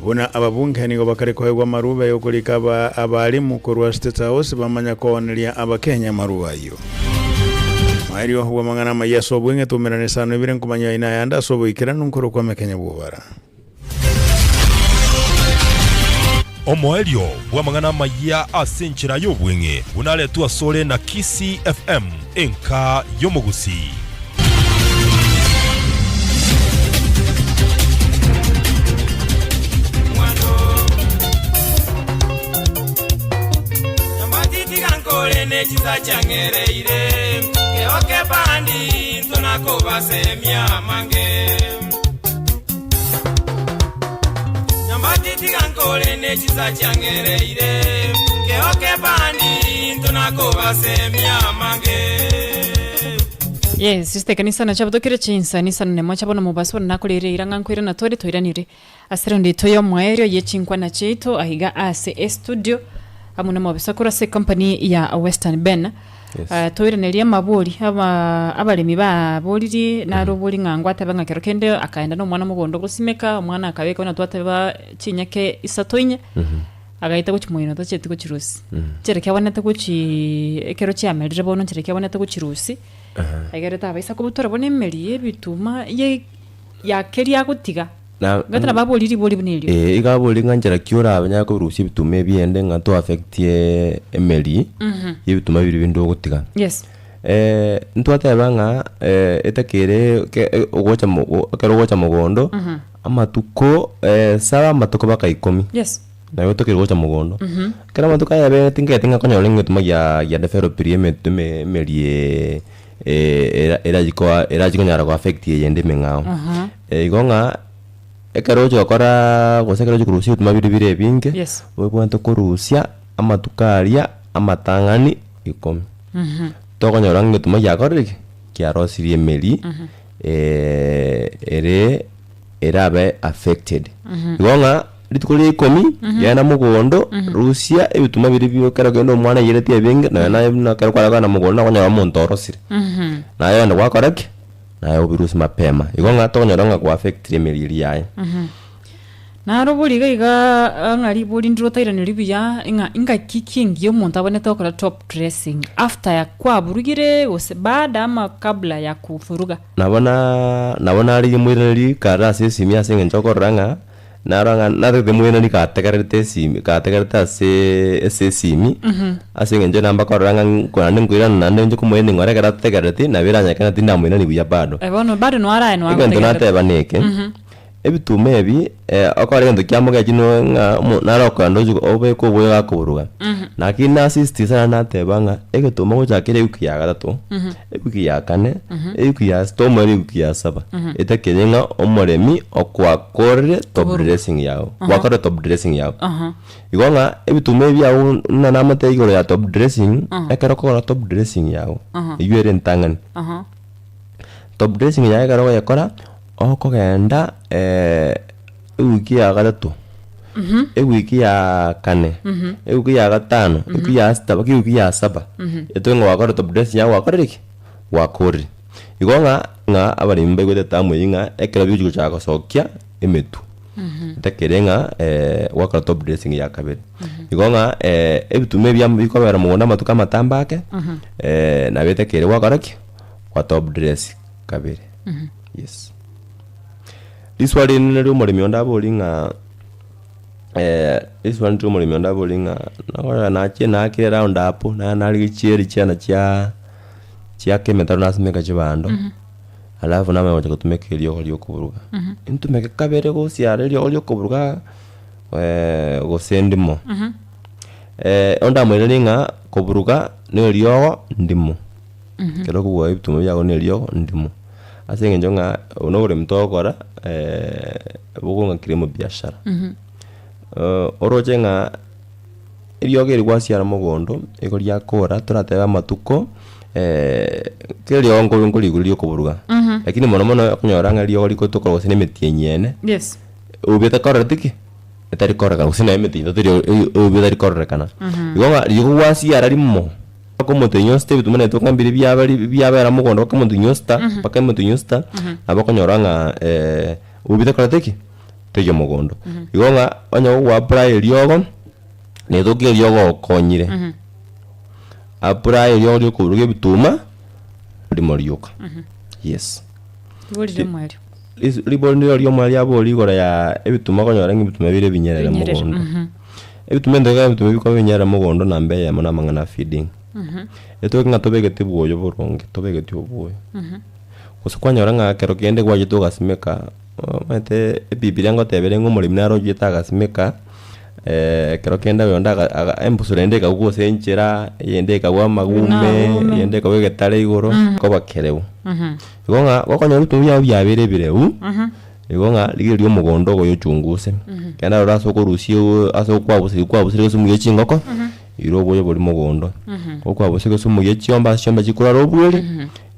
buna ababunge nigo bakare koegwa amarube y'okorika aba abalimu korwa State House bamanya kooneria abakenya amarube ayio. Moerio bw'amang'ana amayia ase obweng'e tumerane isano ibere nkomanya aina ayande ase oboikeranu nkorokwa amekenya bw'obara. Omoerio bw'amang'ana amayia ase enchera y'obweng'e buna aretwe asore na Kisii FM, enka y'omogusii. Nyambati tiga nkore ne chinsa chiang'ereire, nkeoke bandi into nakobasemia amange. Yes, sister ekanisa nacho abotokire chinsa nisano nemo chia bono mobaso bono nakoreire eira ng'a nkoirana tore toiranire ase raundi yaito y'omoerio ye chinkwana chiaito aiga ase estudio amo na omobisa korwa ase ecompany ya Western Ben. Yes. Eh, toiranerie amabori aba abaremi baboririe naro obori ng'a ngwateba ng'a kero kende akaenda na omwana mogondo gosimeka omwana akabeka buna twateba chinyeke isato inye agaeta gochia moino tachieti gochirusia nchera ki abwenerete gochii ekero chiamerire bono nchera ki abwenerete gochirusia egere tabaisa kobutora bono emeri ya ebituma ye yakeria agotiga Na- Gati nabo aboririe ribori buna erio. Eh, iga abori ng'a nchera ki orabe nyare korusia ebituma ebiende ng'a to affectie emeri y'ebituma biria binde ogotiga. Yes. Eh, ntwateba ng'a eh, etakere ke e ogocha mogo ekero ogocha mogondo, amatuko saba amatuko mpaka ikomi. Yes. Naye otokeire gocha mogondo. Ekero amatuko aya abere tingeti ng'a konyora egetuma gia gia developiri eme eme emeri era erachi koa erachi konyara go affect eyende emeng'ao. Igo ng'a ekero ogochi gokoraa gose ekero ogochi korusia ebituma biria bire ebinge, Yes. obwenerete korusia amatuko aria amatang'ani ikomi. Tokonyora ng'a egetuma giakorire ki? Kiarosirie emeri ere erabe affected. Igo ng'a rituko ria ikomi, genda mogondo, rusia ebituma biria bio ekero kende omwana aiyeretie ebinge, nonya naye buna ekero kware kogenda mogondo nakonyora omonto orosire. Naye ogende gwakora ki? Naye obirusie mapema. Igo ng'a tokonyora ng'a kwa affectire emeri eria yaye. Naro bori iga iga ng'a ribori ndire otairaneri buya ng'a ingaki ki engiya omonto abwenerete gokora top dressing after ya kwaburugire gose baada ama kabla ya kuvuruga. Nabo na nabo narigia moiraneri kare ase esimi ase eng'encho okorora ng'a narora ng'a natagete moiraneri kategererete esimi kategererete aseee ase esimi, ase eng'encho namba korora ng'a nko naende nkoirana naende inche komoirani ng'ora ekero atategerereti nabo eranyare tinamoirani buya bado. Eh bono bado noaraye Egento noagotegererete. nateba neke. Ebituma ebi, okore egento kia mogechi no ng'a omo naro okogenda ochi obeke oboyo gakoburuga. Lakini nasisitiza naende nateba ng'a egetuma gochakera ewiki ya gatato, ewiki ya kane, ewiki ya sita omoerio ewiki ya saba, etakeire ng'a omoremi okwakorire top dressing yago, gwakorire top dressing yago. Igo ng'a ebituma ebi biago buna namotebia igoro ya top dressing, ekero okogora top dressing yago, eywo ere entang'ani. Top dressing yaye ekero ogoyekora, okogenda ewiki ya gatato, ewiki ya kane, ewiki ya gatano, ewiki ya sita mpaka ewiki ya saba, etoke ng'a gwakora top dressing yago gwakorire ki? Gwakorire. Igo ng'a ng'a abaremi mbaigwete etamu eywo ng'a ekero bigochi gochaka gosokia emetwe, etakere ng'a gwakora top dressing ya kabere. Igo ng'a ebituma ebi amo bikobera mogondo amatuko amatambe ake, nabo etakere gwakora ki? Gwa top dress kabere. Yes. Riswali rinde nario omoremi onde abori ng'a riswali ndire omoremi onde abori ng'a nakorora nachire naakire round up naye narigia chieri chiane chia chiaka emetaro nasimeka chibando, alafu namanya gocha gotumeka eriogo ria okoburuga. Ntumeke kabere gosiara eriogo ria okoburuga gose ndimo. Onde amoiranerie ng'a koburuga na eriogo ndimo. Ekero okobua ebituma biago na eriogo ndimo. Ase eng'encho ng'a obo na oboremi togokora bokong'a kilimo biashara. Oroche ng'a eriogo eri gwasiara mogondo, igo riakora toratebe amatuko kera eriogo nko nkorigoro riokoburuga, lakini mono mono okonyora ng'a eriogo rigotoka gose na emetienyi ene, Yes. obe etakorereti ki? Etari kororekana gose naye emetienyi etato erio obe etari kororekana. Igo ng'a riria gwasiara rimo. Mpaka omotenyi o sita ebituma netoka mbire biabari biabera mogondo mpaka omotenyi o sita mpaka omotenyi o sita nabo okonyora ng'a obi takorete ki? Taiyo mogondo. Igo ng'a onye gogo apply eriogo, netoka eriogo okonyire, apply eriogo ria okoruga ebituma, rimo rioka, yes. Riborire omoerio. Ris- Ribori ndiro ria riabori igoro ya ebituma okonyora ng'a ebituma bire ebinyerere Ebinyerere, mogondo. Ebituma ento ekero ebituma bikoba ebinyerere mogondo namba eyemo na amang'ana a feeding. Etoke ng'a tobegeti bwoyo boronge, tobegeti obwoyo. Gose kwanyora ng'a ekero kende gwachete ogasimeka, omanyete ebibiria ngoteba ere ng'a omoremi naro ochete agasimeka, ekero kende oyonde aga aga embusuro ende ekagwa gose enchera, eyende ekagwa amagume, Amagume. eyende ekagwa egetare igoro, koba kereu. Igo ng'a gokonyora ebituma biago biabeire ebireu, igo ng'a rigereria omogondo ogo oyochunguse, kenda rora ase okorusia oo ase okwabusa kwabusa egesumu gie chingoko, ira oboyo boria mogondo. Okwabusa egesumu gie chiombe ase chiombe chikorara obweri,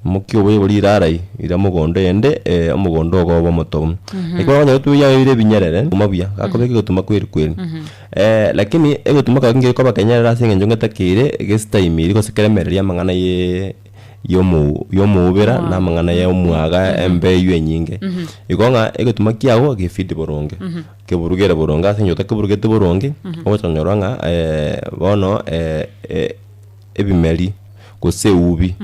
imokia oboyo boria ira arai, ira mogondo eyende omogondo ogo obe omotobu. Ekero okonyora ebituma biago bire ebinyerere, oma buya, gakobeka egetuma kweri kweri. Lakini egetuma kero kengeri koba ekenyerere ase eng'encho ngetakeire gestaimiri gose keremererie amang'ana yeee. y'omou y'omoubera na amang'ana ya omwaga embe eywo enyinge. Igo ng'a egetuma kiago gefeed boronge, keburugere boronge ase eng'encho otakeburugeti boronge, ogocha konyora ng'a bono ebimeri gose eubi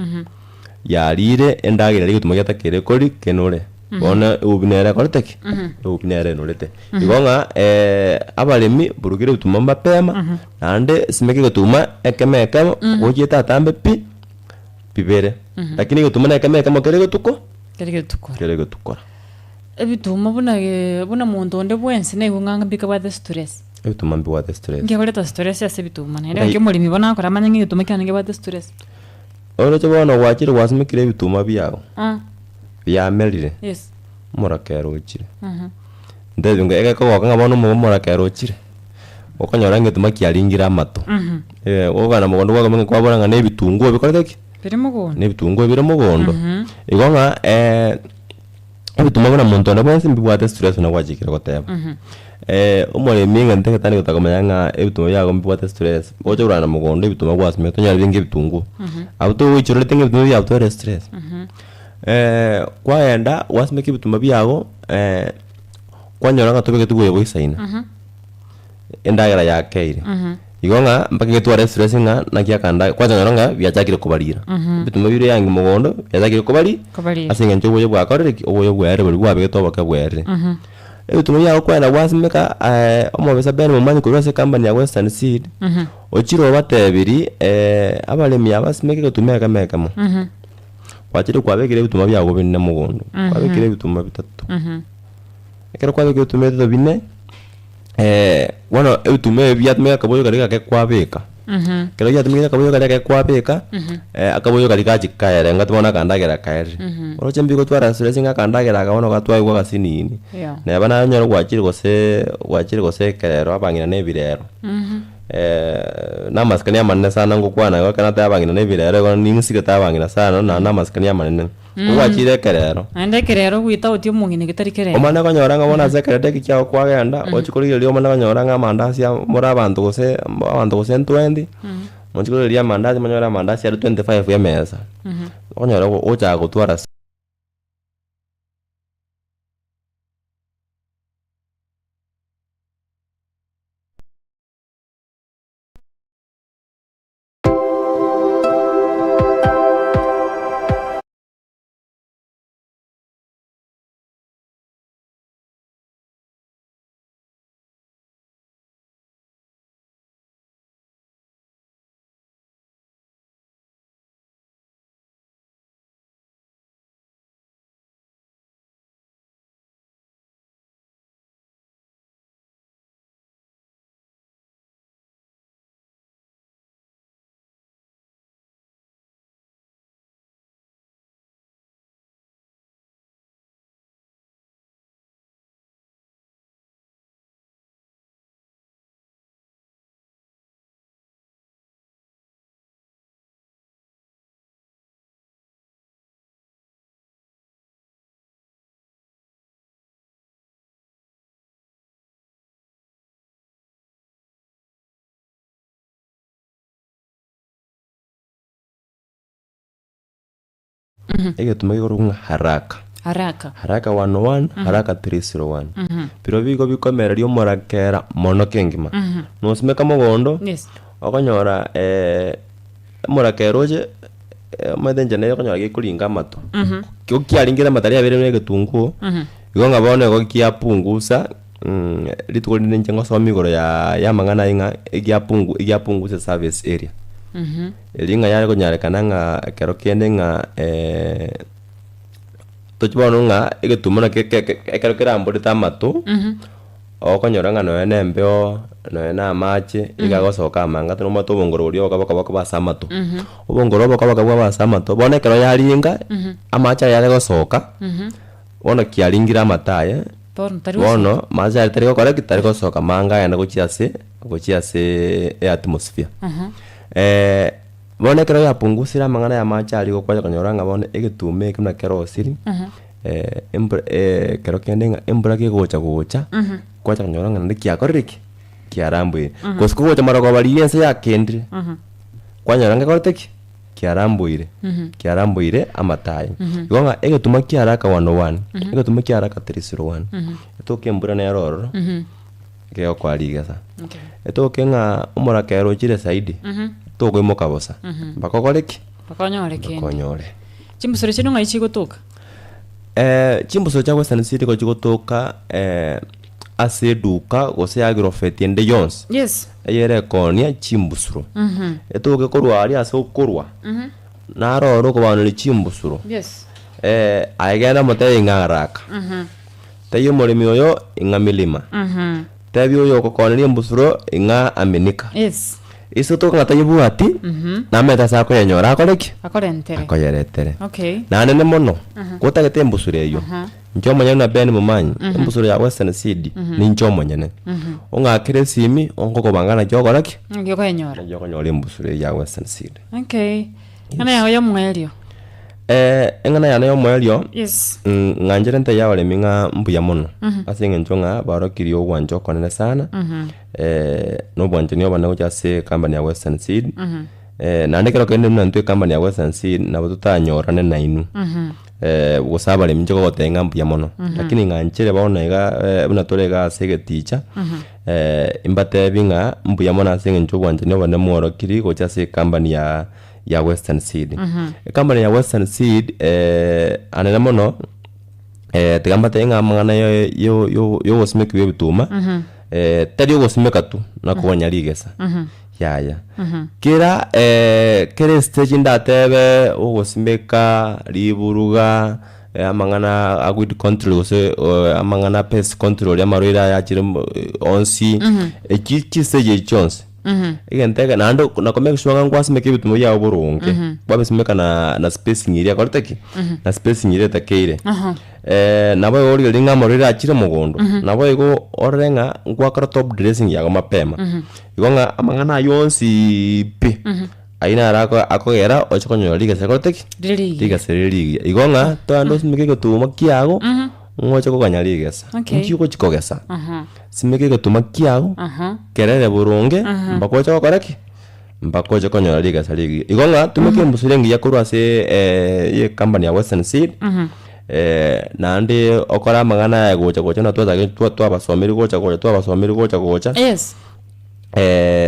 yarire endagera eria egetuma giatakeire kori kenore. Bono eubi nere ekorete ki? Eubi nere enorete. Igo ng'a abaremi burugera ebituma mapema, naende simeka egetuma ekemo ekemo, gochiete atambe pi. bibere, lakini egetuma nekemo ekemo kere getuko Kere getukora. kere getukora. Ebituma buna ge buna monto onde bwensi naigwe ng'a mbikabwate stress. Ebituma mbibwate stress. Nkekoreta stress ase ebituma naende Ngai- naki omoremi bono akore amanye ng'a egetuma kiane ngebwate stress. Oroche bono gwachire gwasimekire ebituma biago, Ah, biamerire, yes. omorakera ochire. Ntebi ng'a egekogoka ng'a bono omo omorakera ochire, okonyora ng'a egetuma kiaringire amato. Okogenda mogondo kwagamba ng'a kwabora ng'a na ebitunguo bikorete ki? Bire mogondo. Na ebitunguo bire mogondo. Igo ng'a ebituma buna monto onde bwensi mbibwate stress buna gwachikire goteba. Omoremi egento egetari gotaka komanya ng'a ebituma biago mbibwate stress, oche korwana mogondo ebituma gwasimeka tonyore binge ebitunguo. Abwo togoichorerete ng'a ebituma biago bitware stress. Kwagenda gwasimeka ebituma biago, kwanyora ng'a tobegeti buya boisaine, endagera yakeire, igo ng'a mpaka egetware estress ng'a naki akanda kwachanyora ng'a biachakire kobarira. Ebituma bire yangi mogondo, biachakire kobari Kobarira. ase eng'encho oboyo bwakorire ki? Oboyo bwaerire boria bwabegete oboke bwaerire. Ebituma biago kwagenda gwasimeka omobisa Ben Momanyi korwa ase ecompany ya Western Seed, ochire obatebirie abaremi aba basimeke egetuma ekemo ekemo. Gwachire kwabekire ebituma biago binde mogondo, kwabekire ebituma bitato. Ekero kwabeka ebituma ebitato bine, bono ebituma ebi biatumeka akaboyo karia gake kwabeka, ekero giatumekire akaboyo karia gake kwabeka, akaboyo karia gachia kaera engaki bono akandagera kaerire. Oroche mbigotwara stress ng'a akandagera aka bono gatwaigwa agasinini, neba naye onyore gwachire gose gwachire gose ekerero abang'ina na ebirero, na amasikani amanene sana ngokwana igo ekero nateba abang'ina na ebirero igo ninsigete abang'ina sana naende na amasikani amanene. Kogwachire ekerero. Naende ekerero without omong'ina getari kerero. Omanye konyora ng'a bono ase ekerero eki kiago kwagenda, ochie korigereria omanye konyora ng'a amandasi amo more abanto gose abanto gose twenty, mochie korigereria amandasi monyore amandasi are 25 emesa, okonyora ogochaka gotwara. Egetuma gekorokwa ng'a haraka. Haraka. Haraka 101, haraka 301. Biro bigo bikomereria omorakera mono kengima. Nosimeka mogondo, Yes. okonyora omorakera oche, omanyete enchera nere okonyora gekoringa amato. Ko kiaringire amato aria abeire buna egetunguo, igo ng'a bono igo kiapungusa rituko rinde inche ngosoma igoro ya ya amang'ana ayio ng'a egiapungu egiapungusa esurface area. Erio ng'a yare konyarekana ng'a ekero kende ng'a tochi bono ng'a egetuma naki ke ke ekero keramborete amato, okonyora ng'a nonya na embeo, nonya na amache, iga agosoka amange ata nomanyete obongoro boria oboka boka bokoba ase amato. Obongoro oboka boka bwaba ase amato, bono ekero yaringa, amache aya are gosoka, bono kiaringire amato aye, Bono tari gosoka. bono mache aria tari gokora ki? Tari gosoka mange agende gochia ase gochia aseeee eatmosphere. Bono ekero yapungusire amang'ana ya amache aria igo kwanya konyora ng'a bono egetuma eke buna kerosiri, embura ekero kende ng'a embura kegocha gocha, kwacha konyora ng'a naende kiakorire ki? Kiaramboire. Gose kogocha marogoba riria ense yakendire, kwanyora ngekorete ki? Kiaramboire, kiaramboire amato aye. Igo ng'a egetuma kiaraka 101, egetuma kiaraka 301, etoke embura nere ororo, kegokoa rigesa. Okay. Etoke ng'a omorakera ochire zaidi, tokoimoka bosa, mpaka okore ki? Mpaka onyore kende. Mpaka onyore. Chimbusuro chinde ng'ai chigotoka? Chimbusuro chia Western City nigo chigotoka ase eduka gose agrovet ende yonsi Yes. eyere ekoonia chimbusuro. Etoke korwa aria ase okorwa, naro ore okobaoneria chimbusuro, Yes. aye genda omotebie ng'a haraka. Tebia omoremi oyo ing'a milima. Tebia oyo ogokooneria embusuro ing'a aminika. Yes. Ase toka ng'a tayebwati, namanyete ase akoyenyora akore ki? Akorentere. Akoyeretere. Okay. Naende ne mono, gotagete embusuro eyio, inche omonyene buna Ben Momanyi, embusuro ya Western Seed, ninche omonyene. Ong'akere esimi, ongokobanga naki ogokora ki? Naki okoyenyora. Naki okonyora embusuro eyio ya Western Seed. Okay. Eng'ana yago y'omoerio. Eng'ana yane y'omoerio, Yes. ng'anchire ntebie abaremi ng'a mbuya mono, ase eng'encho ng'a baorokirie ogwancha okonene sana, na obwanchani obonene gochia ase ecompany ya Western Seed, naende ekero kende buna intwe ecompany ya Western Seed nabo totanyorane nainwe, gose abaremi inche kogotebia ng'a mbuya mono, lakini ng'anchire bono iga buna tore iga ase egeticha, imbatebi ng'a mbuya mono ase eng'encho obwanchani obonene mworokiri gochia ase ecompany ya ya Western Seed. Ecompany ya Western Seed anene mono tiga mbatebie ng'a amang'ana yo- yo- yo- yogosimeka bwa ebituma tari ogosimeka tu na kogonya rigesa yaya. Kera kera estage ndatebe ogosimeka, riburuga. Amang'ana a weed control gose amang'ana a pest control amarwaire aya achire onsi, echi chistage echi chionsi, egento eke naende na ko make sure ng'a nkwasimeka ebituma biago boronge, kwabisimeka na na spacing eria ekorete ki? Na spacing eria etakeire. Nabo igo origereria ng'a amarwaire achire mogondo, nabo igo orore ng'a nkwakora top dressing yago mapema, igo ng'a amang'ana aywo onsi pi. Ayio naro ako- akogera oche konyora rigesa rikorete ki? Rire rigiya. Rigesa rire rigiya. Igo ng'a toende osimeke egetuma kiago, ng'oche koganya rigesa. Okay. Inki ogochi kogesa? Simeka egetuma kiago, kerere boronge, mpaka oche gokora ki? Mpaka oche konyora rigesa rigiya. Igo ng'a tumeka embusuro engiya korwa ase ye ecompany ya Western Seed, naende okore amang'ana aya gocha gocha buna twachakire twa- twabasomirie gocha gocha twabasomirie gocha gocha, Yes.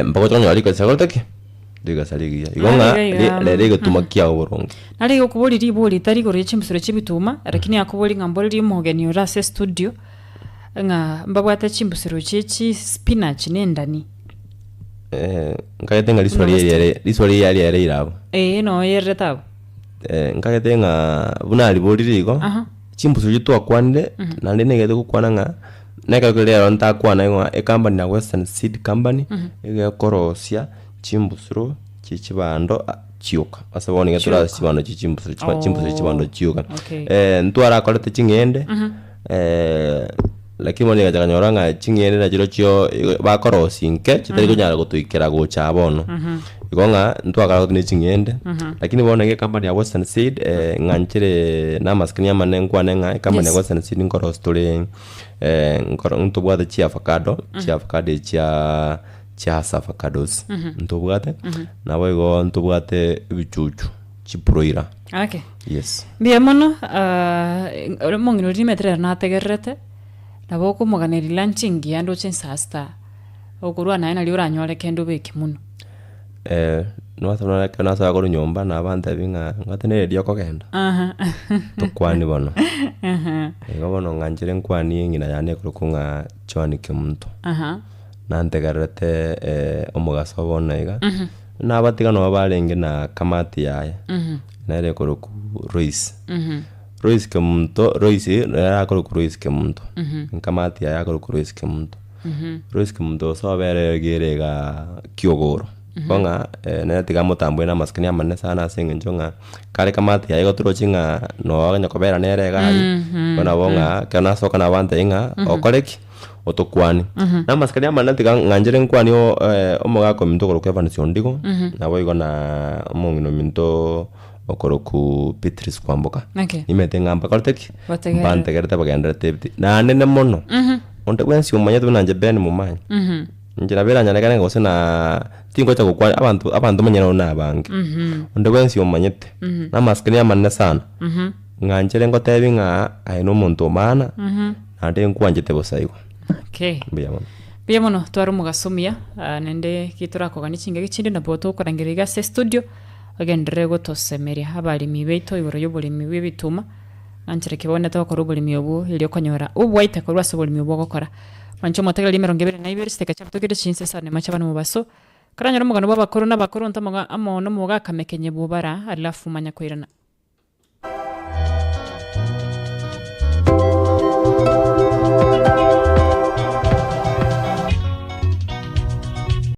mpaka oche konyora rigesa rikorete ki? Rigesa rigiya. Igo ng'a Nare iga ri- rere egetuma kiao boronge. Nare iga okobori ribori ritari igoro ye chimbusuro chi'ebituma, lakini akobori ng'a mboreri omogeni ore ase estudio, ng'a mbabwate chimbusuro chie chi spinach na endani. Nkagete ng'a Buna riswali Western. eri riswali eri riareire abwo. Ee noyererete abwo. Nkagete ng'a buna ariborire igo, Aha. chimbusu echi twakwanire, naende negete gokwana ng'a, nekero keria rero ntakwana ng'a ecompany ya Western Seed Company, nigo ekorosia chimbusuro chie chibando chioka, ase bono iga tore ase chibando chie chimbusuro chiba chimbusuro chie chibando chioka. Okay. Ntwarakorete ching'ende, lakini bono egacha konyora ng'a ching'ende nachirochio igo bakorosia inke, chitari konyara gotoikera gocha bono. Igo ng'a ntwakara gotumia ching'ende, lakini bono iga ecompany ya Western Seed ng'a nchire na amasikani amanene nkwane ng'a ecompany ya Yes. Western Seed nkorosia tore nkoro ntobwate chiavacado, chiavacado echi chia chias avocados ntobwate, naboigo ntobwate ebichuchu, chibroiler, Okay. yes. Mbuya mono ore omong'ina oria nimanyete rero nategererete, nabo okomoganeria lunch engiya ndoche saa sita, okorwa naye nario oranyore kende obeke mono. Nase buna ekero nasoa korwa nyomba nabantebi ng'a ng'ate na eredio okogenda, tokwanie bono. Igo bono ng'anchire nkwanie ng'ina yane ekorokwa ng'a Joan Kemunto. Nantegererete omogaso bono iga, nabatiga nabo barenge na kamati yaye, nere ekorokwa Lois. Lois Kemunto, Lois nere akorokwa Lois Kemunto, ekamati yaye akorokwa Lois Kemunto. Lois Kemunto gose obere egere igaa Kiogoro, igo ng'a nere tiga amotambue na amasikani amanene sana ase eng'encho ng'a kare kamati yaye igo torochi ng'a noo onya kobera nere iga aria, igo nabo ng'a ekero nasoka nabantebia ng'a okore ki? Otokwanie. Na amasikani amanene tiga ng'anchere nkwanie o omogaka ominto okorokwa Evans Ondigo, naboigo na omong'ina ominto okorokwa Beatrice Kwamboka. Okay. Nimanyete ng'a mbakorete ki? Bategererete. Mbantegerete bagendererete ebiti. Naende mono, onde bwensi omanyete buna inche Ben Momanyi, inche nabo eranyarekane gose naa tingocha gokwana abanto abanto manyene abwo na abange. Onde bwensi omanyete, na amasikani amanene sana, ng'anchere ngotebi ng'a aye na omonto o maana, naende nkwanchete bosa igo. Okay. Mbuya mono. Mbuya mono tware omogaso omuya, ah, naende ekio torakogania chingaki chinde nabo tokorangeria iga ase estudio, ogenderere gotosemeria abaremi baito igoro y'oboremi bw'ebituma, ng'anchere ki bono togokora oboremi obwo erio okonyora obwaite korwa ase oboremi obwo ogokora. Mwanche omotegereri 25 chidakika chiabutokire chinsa isano na emo chiaba nomobaso, karanyore omogano bw'abakoro na abakoronto amoga amo nomogaka mekenye bw'obara alafu manya koirana.